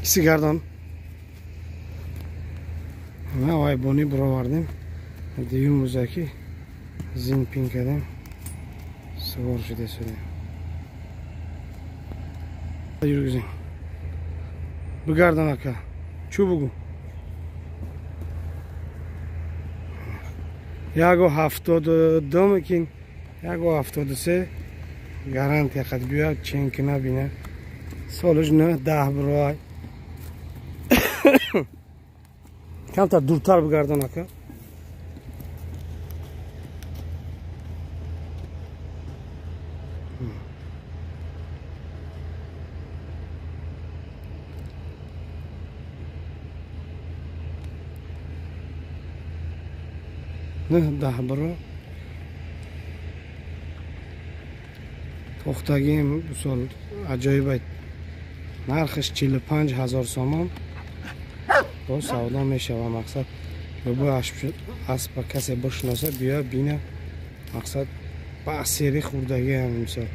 Киси гардон. На вай бони бировардем. Дуюм рӯза ки зин пин кардем, сувор шуда шудем. Юргизем. Бигардон ака. Чӯ бугу? 1,72 мекин, 1,73 гарантия қад биёяд, чен ки набина. Солиш 9-10 бирой. Камтар дуртар бигардон ака. 9-10 биро. Тохтагим мисол аҷоиб, нархаш 45 000 сомон, бо савдо мешава. Мақсад, любой аспа касе бишноса, биё бина. Мақсад, ба сери хурдагиам мисол.